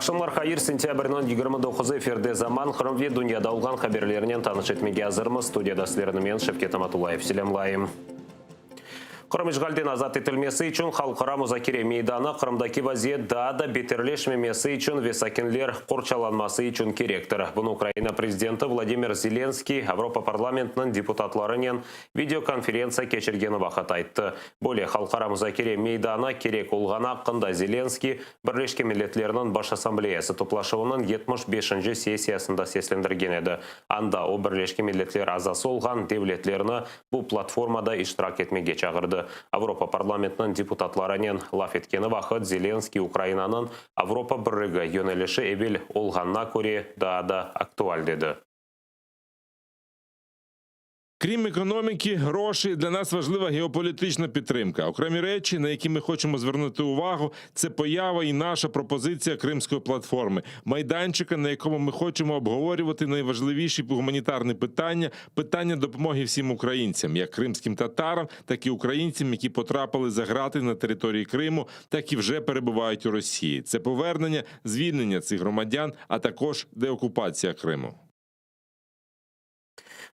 Aqşamlar hayır, sentâbrniñ 29-ı efirde Zaman, Qırım ve dünyada olğan haberlernen tanış etmege azırmız. Studiyada sizlerni men, Şevket Amatullayev, selâmlayım. Qırım işğalden azat etilmesi içün halqara muzakere meydanı Qırımdaki vaziyet daa da beterleşmemesi içün ve sakinler qorçalanması içün kerektir. Bunı Ukraina prezidenti Vladimir Zelenskiy Avropa parlamentiniñ deputatlarınen videokonferentsiya keçirgeni vaqıt ayttı. Böyle halqara muzakere meydanı kerek olğanı aqqında Zelenskiy Birleşken Milletlerniñ Baş Assambleyası toplaşuvınıñ 75-nci sessiyasında seslendirgen edi. Anda o Birleşken Milletler azası olğan devletlerni bu platformada iştirak etmege çağırdı. Avropa parlamentiniñ deputatlarınen laf etkeni vaqıt Zelenskiy Ukrainanıñ Avropa Birligi yönelişi evel olğanına köre daa da aktual dedi. Крім економіки, грошей для нас важлива геополітична підтримка. Окремі речі, на які ми хочемо звернути увагу, це поява і наша пропозиція Кримської платформи, майданчика, на якому ми хочемо обговорювати найважливіші гуманітарні питання, питання допомоги всім українцям, як кримським татарам, так і українцям, які потрапили за грати на території Криму, так і вже перебувають у Росії. Це повернення, звільнення цих громадян, а також деокупація Криму.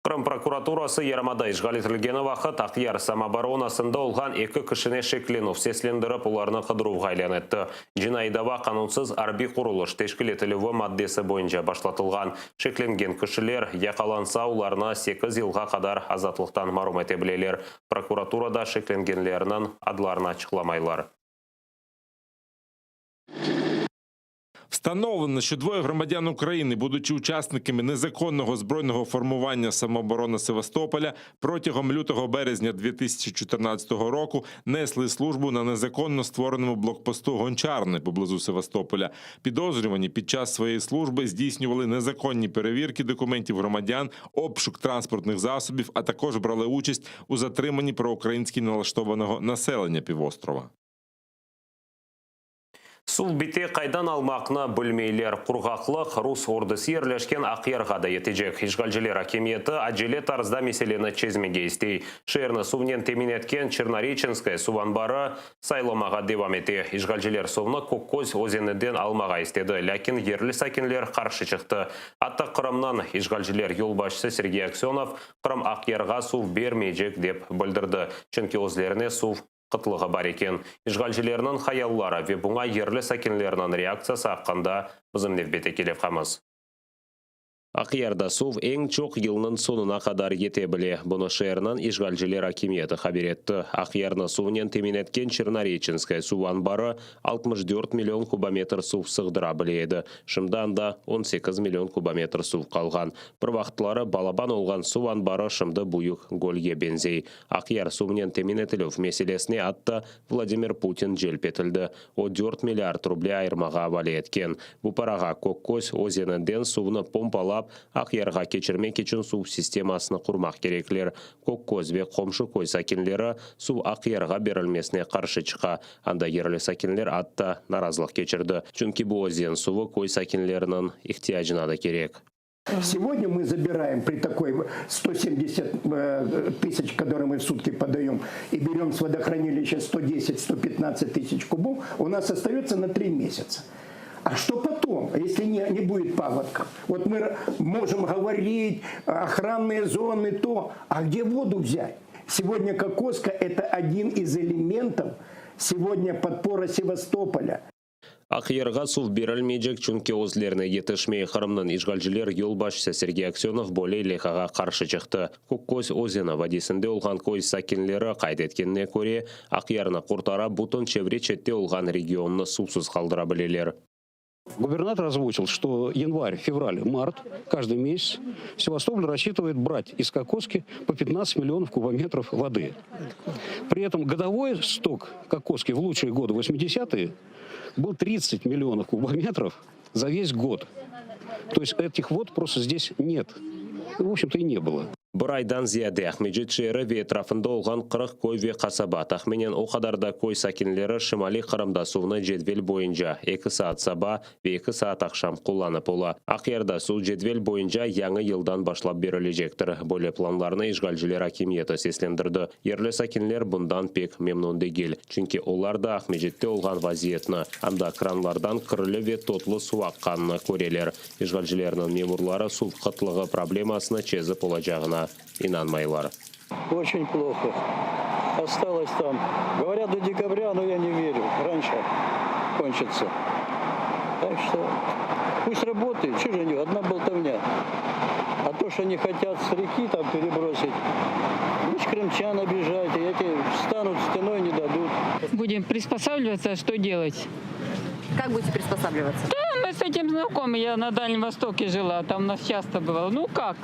Qırım prokuraturası yarımada işğal etilgeni vaqıt Aqyar samooboronasında olğan eki kişine şeklenüv seslendirip, olarnı qıdıruvğa ilân etti. Cinaiy dava qanunsız arbiy qurulış teşkil etilüvi maddesi boyunca başlatılğan. Şeklengen kişiler yaqalansa, olarnı sekiz yılğa qadar azatlıqtan marum ete bileler. Prokuraturada şeklengenlerniñ adlarını açıqlamaylar. Встановлено, що двоє громадян України, будучи учасниками незаконного збройного формування самооборони Севастополя, протягом лютого-березня 2014 року несли службу на незаконно створеному блокпосту Гончарне поблизу Севастополя. Підозрювані під час своєї служби здійснювали незаконні перевірки документів громадян, обшук транспортних засобів, а також брали участь у затриманні проукраїнськи налаштованого населення півострова. Suv bite, qaydan almaqnı bilmeyler. Qurğaqlıq rus ordusı yerleşken Aqyarğa da yetecek. İşğalciler akimiyeti acele tarzda meseleni çezmege istey. Şeerni suvnen temin etken Çernoreçenskaya suv anbarı sayılamağa devam ete. İşğalciler suvnı Kökköz özeninden almağa istedi, lâkin yerli sakinler qarşı çıqtı. Atta Qırımnıñ işğalciler yolbaşçısı Sergey Aksönov Qırım Aqyarğa suv bermeycek dep bildirdi, çünki özlerine suv qıtlığı bar eken. İşğalcilerniñ hayalları ve buña yerli sakinlerniñ reaktsiyası aqqında bizim nevbetteki levhamız. Aqyarda suv eñ çoq yılnıñ soñuna qadar yete bile. Bunı şeerniñ işğalciler akimiyeti haber etti. Aqyarnı suvnen temin etken Çernoreçenskaya suv anbarı 64 million kubometr suv sığdıra bile edi. Şimdi anda 18 million kubometr suv qalğan. Bir vaqıtları balaban olğan suv anbarı şimdi büyük gölge beñzey. Aqyar suvnen temin etilüv meselesine atta Vladimir Putin celp etildi. O, dört milliard ruble ayırmağa avale etken. Bu parağa Kökköz özeninden suvnı pompalap, Aqyarğa keçirmek içün suv sistemasını qurmaq kerekler. Kökköz ve qomşu köy sakinleri suv Aqyarğa berilmesine qarşı çıqa. Anda yerli sakinler atta narazılıq keçirdi, çünki bu özen suvı köy sakinleriniñ ihtiyacına da kerek. Сегодня мы забираем при такой 170 тысяч, которые мы в сутки подаем, и берем с водохранилища 110-115 тысяч кубов, у нас остается на 3 месяца. А что потом, если не будет паводков? Вот мы можем говорить, охранные зоны, то, а где воду взять? Сегодня Кокоска – это один из элементов сегодня подпора Севастополя. Aqyarğa suv berilmeycek, çünki özlerine yetişmey. Qırımnıñ işğalciler yolbaşçısı Sergey Aksönov böyle leyhağa qarşı çıqtı. Kökköz özeni vadiysinde olğan köy sakinleri qayd etkenine köre, Aqyarnı qurtara, bütün çevre-çette olğan regionnı suvsız qaldıra bileler. Губернатор озвучил, что январь, февраль, март, каждый месяц Севастополь рассчитывает брать из Кокоски по 15 миллионов кубометров воды. При этом годовой сток Кокоски в лучшие годы, 80-е, был 30 миллионов кубометров за весь год. То есть этих вод просто здесь нет. В общем-то и не было. Bir aydan ziyade Aqmescit şeeri ve etrafında olğan 40 köy ve qasaba, tahminen o qadar da köy sakinleri şimaliy Qırımda suvnı cedvel boyunca eki saat saba ve eki saat aqşam qullanıp ola. Aqyarda suv cedvel boyunca yañı yıldan başlap berilecektir. Böyle planlarnı işğalciler akimiyeti seslendirdi. Yerli sakinler bundan pek memnün degil, çünki olar da Aqmescitte olğan vaziyetni, anda kranlardan kirli ve totlu suv aqqanını köreler. İşğalcilerniñ memurları suv qıtlığı problemasını çezip olacağına inanmaylar. Очень плохо. Осталось там. Говорят, до декабря, но я не верю. Раньше кончится. Так что пусть работает. Что же они? Одна болтовня. А то, что они хотят с реки там перебросить, пусть крымчан обижать, и эти встанут стеной, не дадут. Будем приспосабливаться, а что делать? Как будете приспосабливаться? Да, мы с этим знакомы. Я на Дальнем Востоке жила, там у нас часто бывало. Ну как?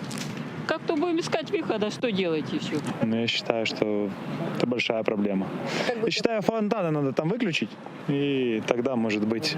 Как-то будем искать выхода, что делать еще? Ну, я считаю, что это большая проблема. Я считаю, фонтаны надо там выключить, и тогда, может быть,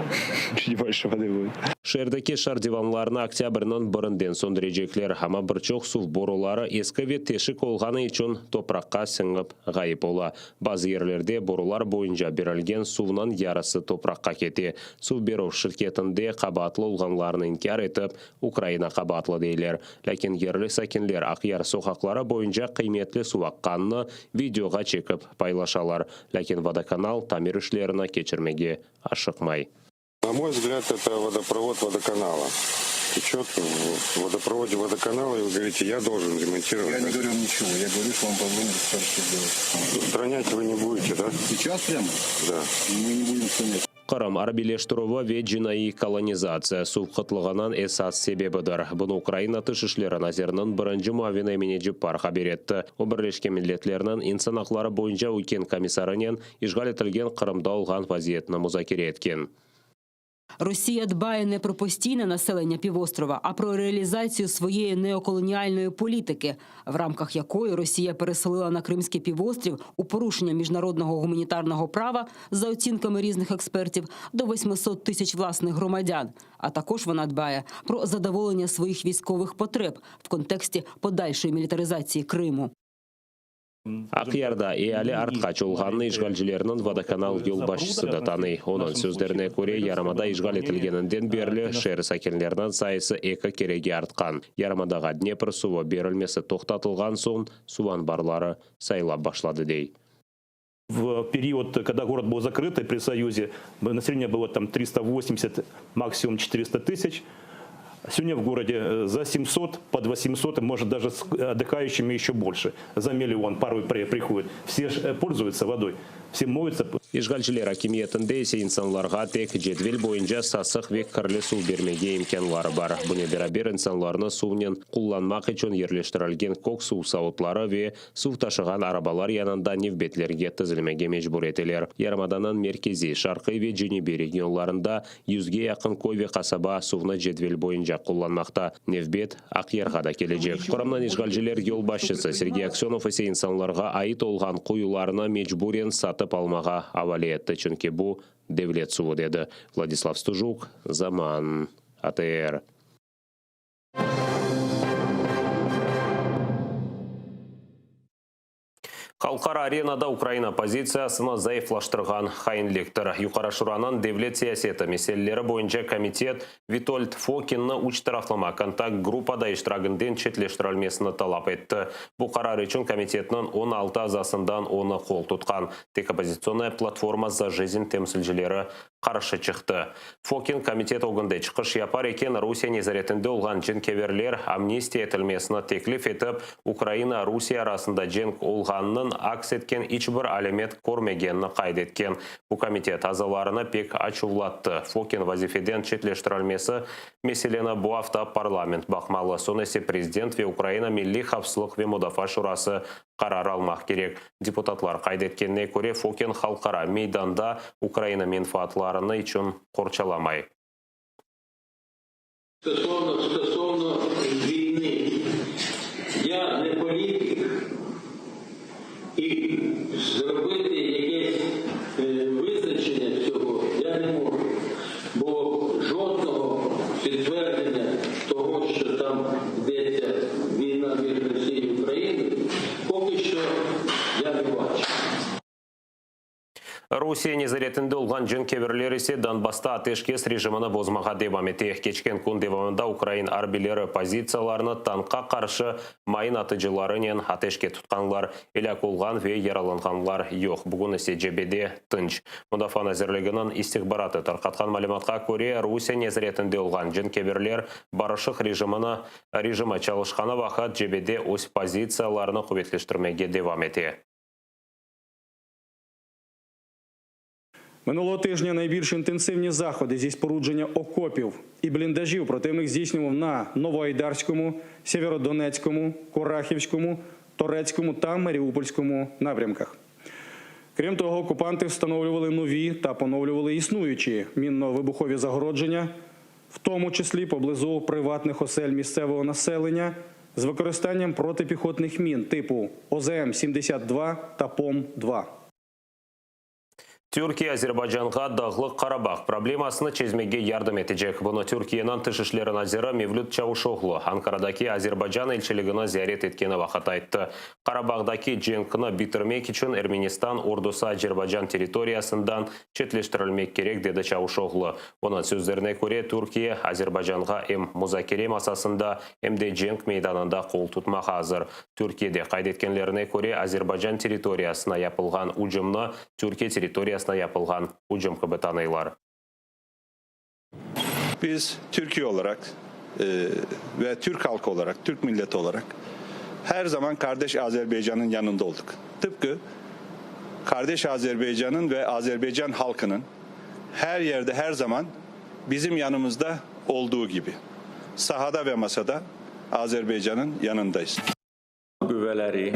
чуть больше воды будет. Şeerdeki şardivanlarnı oktâbrniñ birinden söndürecekler, amma bir çoq suv boruları eski ve teşik olğanı içün topraqqa siñip ğayıp ola. Bazı yerlerde borular boyunca berilgen suvnıñ yarısı topraqqa kete. Suv berüv şirketinde qabaatlı olğanlarını inkâr etip, Ukraina qabaatlı deyler. Lâkin yerli sakinler Aqyar soqaqları boyunca qıymetli suv aqqanını videoğa çekip paylaşalar. Lâkin vodokanal tamir işlerini keçirmege aşıqmay. На мой взгляд, это водопровод водоканала. Течет в водопроводе водоканала, и вы говорите, я должен ремонтировать. Я не говорю вам ничего, я говорю, что вам позвонят и скажут, что делать. Устранять вы не будете, да? Сейчас прямо? Да. Мы не будем устранять. Qırım arbiyleştirüvi ve cinaiy kolonizatsiya suv qıtlığınıñ esas sebebidir. Bunı Ukraina Tış işleri naziriniñ birinci muavini Emine Ceppar haber etti. O, Birleşken Milletlerniñ insan aqları boyunca üyken komissarınen işğal etilgen Qırımda olğan vaziyetni muzakere etken. Росія дбає не про постійне населення півострова, а про реалізацію своєї неоколоніальної політики, в рамках якої Росія переселила на Кримський півострів у порушення міжнародного гуманітарного права за оцінками різних експертів до 800 тисяч власних громадян. А також вона дбає про задоволення своїх військових потреб в контексті подальшої мілітаризації Криму. Aqyarda eali artqaç olğanını işğalcilerniñ vodokanal yolbaşçısı da tanıy. Onıñ sözlerine köre, yarımada işğal etilgeninden berli şeer sakinleriniñ sayısı eki kerege artqan. Yarımadağa Dnepr suvı berilmesi toqtatılğan soñ suv anbarları sayıla başladı, dey. В период, когда город был закрытый при Союзе, население было там 380, максимум 400 тысяч. Сегодня в городе за 700, под 800, может даже с отдыхающими еще больше. За миллион порой приходят. Все ж пользуются водой, все моются. İşğalciler akimiyetinde ise insanlarğa tek cedvel boyunca sasıq ve kirli suv bermege imkânları bar. Bunen beraber insanlarnı suvnen qullanmaq içün yerleştirilgen kök suv savutları ve suv taşığan arabalar yanında nevbetlerge tizilmege mecbur eteler. Yarımadanıñ merkeziy, şarqiy ve cenübiy regionlarında yüzge yaqın köy ve qasaba suvnı cedvel boyunca qullanmaqta. Nevbet Aqyarğa da kelecek. Qırımnıñ işğalciler yolbaşçısı Sergey Aksönov ise insanlarğa ait olğan quyularnı mecburen satıp almağa avale etti, çünki bu devlet suvı, dedi. Vladislav Stujuk, Zaman, ATR. Halqara arenada Ukraina pozitsiyasını zayıflaştırğan hainliktir. Yuqarı Şuranıñ devlet siyaseti meseleleri boyunca komitet Vitold Fokinni üç taraflama kontakt gruppada iştiraginden çetleştirilmesini talap etti. Bu qarar içün komitetniñ 16 azasından onı qol tutqan. Tek Oppozitsionnaya platforma za jizn temsilcileri qarşı çıqtı. Fokin komitet ögünde çıqış yapar eken, Rusiye nezaretinde olğan cenkâverler amnistiya etilmesini teklif etip, Ukraina, Rusiye arasında cenk olğanınıñ aks etken iç bir alâmet körmegenini qayd etken. Bu komitet azalarını pek açuvlattı. Fokin vazifeden çetleştirilmesi meseleni bu afta parlament baqmalı, soñ ise prezident ve Ukraina Milliy havfsızlıq ve mudafaa şurası qarar almaq kerek. Deputatlar qayd etkenine köre, Fokin halqara meydanda Ukraina menfaatlarını içün qorçalamay. Стосовно стосовно війни, я не політик і зробити якесь визначення цього я не можу, бо жодного підтвердження того, що там йдеться війна між Росією і Україною. Rusiye nezaretinde olğan cenkâverler ise Donbassta ateşkes rejimini bozmağa devam ete. Keçken kün devamında ukrain arbiyleri pozitsiyalarını tankqa qarşı mayın atıcılarınen ateşke tutqanlar. Elâk olğan ve yaralanğanlar yoq. Bugün ise cebede tınç. Mudafaa nazirliginiñ istihbaratı tarqatqan malümatqa köre, Rusiye nezaretinde olğan cenkâverler barışıq rejimini rejimi çalışqanı vaqıt cebede öz pozitsiyalarını quvetleştirmege devam ete. Минулого тижня найбільш інтенсивні заходи зі спорудження окопів і бліндажів противник здійснював на Новоайдарському, Сєвєродонецькому, Курахівському, Торецькому та Маріупольському напрямках. Крім того, окупанти встановлювали нові та поновлювали існуючі мінно-вибухові загородження, в тому числі поблизу приватних осель місцевого населення з використанням протипіхотних мін типу ОЗМ-72 та ПОМ-2. Türkiye Azerbaycanğa Dağlıq Qarabağ problemasını çezmege yardım etecek. Bunı Türkiyeniñ Tış işleri naziri Mevlüt Çavuşoğlu Ankaradaki Azerbaycan elçiligini ziyaret etkeni vaqıt ayttı. Qarabağdaki cenkni bitirmek içün Ermenistan ordusı Azerbaycan territoriyasından çetleştirilmek kerek, dedi Çavuşoğlu. Onıñ sözlerine köre, Türkiye Azerbaycanğa em muzakere masasında, em de cenk meydanında qol tutmağa azır. Türkiyede qayd etkenlerine köre, Azerbaycan territoriyasına yapılğan ücümni Türkiye territoriyasına yapılğan ücüm kibi tanıylar. Biz Türkiye olaraq ve türk halqı olaraq, türk milleti olaraq her zaman qardeş Azerbaycan'ın yanında oldıq. Tıpqı qardeş Azerbaycan'ın ve Azerbaycan halqınıñ her yerde her zaman bizim yanımızda olduğu kibi. Sahada ve masada Azerbaycan'ın yanındayız. Qüvvələri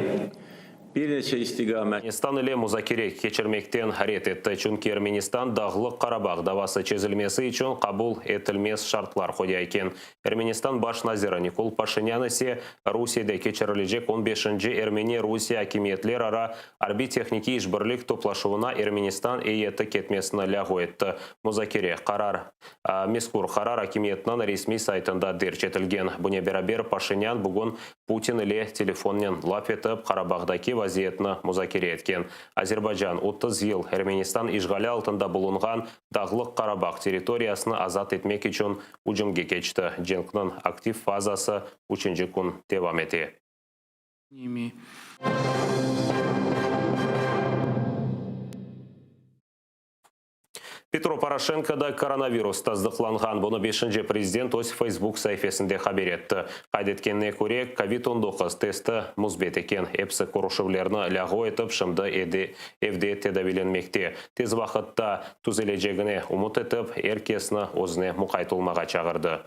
bir neçə istiqamət Ermenistan ile muzakere keçirmekten red etti, çünki Ermenistan Dağlıq Qarabağ davası çezilmesi içün qabul etilmez şartlar qoya eken. Ermenistan baş naziri Nikol Paşinyan ise Rusiyede keçirilecek on beşinci Ermeni-Rusiye akimiyetlerara arbiy-tehnikiy işbirlik toplaşuvına Ermenistan eyyeti ketmesini lâğu etti. Muzakere qarar Mezkür qarar akimiyetniñ resmiy saytında derc etilgen. Bunen beraber, Paşinyan bugün Putin ile telefonnen laf etip, Qarabağdaki vaziyetni muzakere etken. Azerbaycan 30 yıl Ermenistan işğali altında bulunğan Dağlıq Qarabağ territoriyasını azat etmek içün ücümge keçti. Cenkniñ aktiv fazası üçünci kün devam ete. Petro Poroşenkoda koronavirus tasdıqlanğan. Bunı beşinci prezident öz Facebook saifesinde haber etti. Qayd etkenine köre, kovid 19 testi müsbet eken. Episi körüşüvlerni lâğu etip, şimdi evde tedaviylenmekte. Tez vaqıtta tüzelecegine ümüt etip, er kesni özüne muqayt olmağa çağırdı.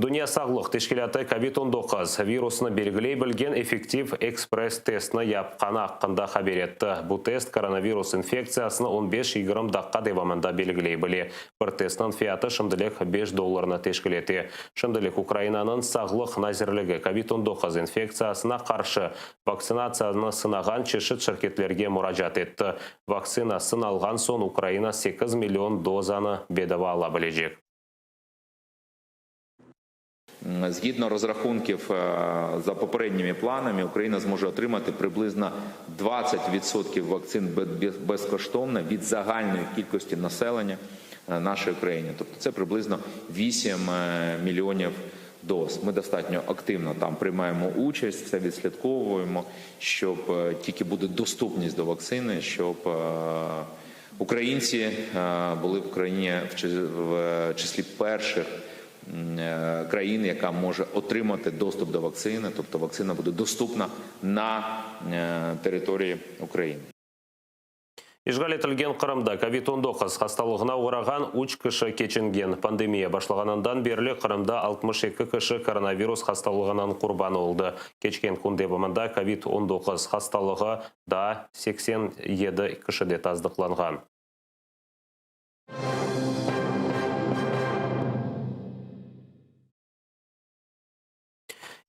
Dünya sağlıq teşkilâtı kovid 19 virusını belgiley bilgen effektiv ekspress-testni yapqanı aqqında haber etti. Bu test koronavirus infektsiyasını on beş, yigirmi daqqa devamında belgiley bile. Bir testniñ fiyatı şimdilik beş dollarnı teşkil ete. Şimdilik Ukrainanıñ Sağlıq nazirligi kovid 19 infektsiyasına qarşı vaktsinatsiyanı sınağan çeşit şirketlerge muracaat etti. Vaktsina sınalğan soñ Ukraina sekiz million dozanı bedava ala bilecek. Згідно розрахунків за попередніми планами, Україна зможе отримати приблизно 20% вакцин безкоштовно від загальної кількості населення нашої країни. Тобто це приблизно 8 мільйонів доз. Ми достатньо активно там приймаємо участь, все відслідковуємо, щоб тільки буде доступність до вакцини, щоб українці були в країні в числі перших країн, яка може отримати доступ до вакцини, тобто вакцина буде доступна на території України. İşğal etilgen Qırımda kovid 19 hastalığına oğrağan üç kişi keçingen. Pandemiya başlağanından berli Qırımda 62 kişi koronavirus hastalığınıñ qurbanı oldı. Keçken kün devamında kovid 19 hastalığı daa 87 kişide tasdıqlanğan.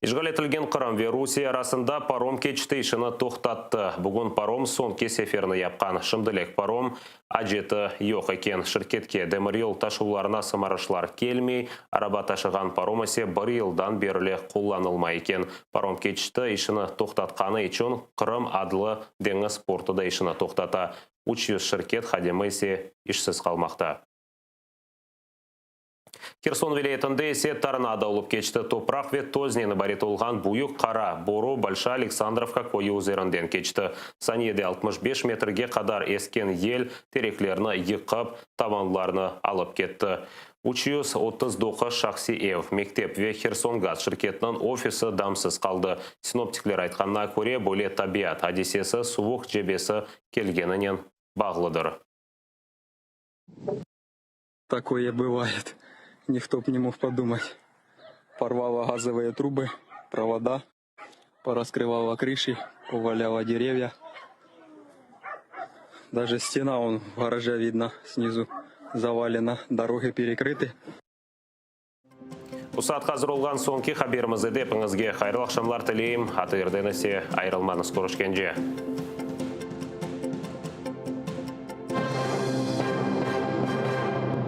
İşğal etilgen Qırım ve Rusiye arasında parom keçiti işini toqtattı. Bugün parom soñki seferini yapqan. Şimdilik parom aceti yoq eken. Şirketke demiryol taşuvlarına sımarışlar kelmey, araba taşığan parom ise bir yıldan berli qullanılmay eken. Parom keçiti işini toqtatqanı içün Qırım adlı deñiz portu da işini toqtata. 300 şirket hadimi ise işsiz qalmaqta. Herson vilâyetinde ise tornado olıp keçti. Topraq ve toznen ibaret olğan büyük qara boru Bolşaya Aleksandrovka köyü üzerinden keçti. Saniyede 65 metrge qadar esken yel tereklerni yıqıp, tavanlarnı alıp ketti. 339 şahsiy ev, mektep ve Hersongaz şirketiniñ ofisi damsız qaldı. Sinoptikler aytqanına köre, böyle tabiat adisesi suvuq cebesi kelgeninen bağlıdır. Такое бывает. Никто б не мог подумать. Порвало газовые трубы, провода, пораскрывало крыши, поваляло деревья. Даже стена вон в гараже видно снизу завалена, дороги перекрыты. Bu saat azır olğan soñki haberimiz edi. Epiñizge hayırlı aqşamlar tileyim. ATRden ise ayırılmañız körüşkence.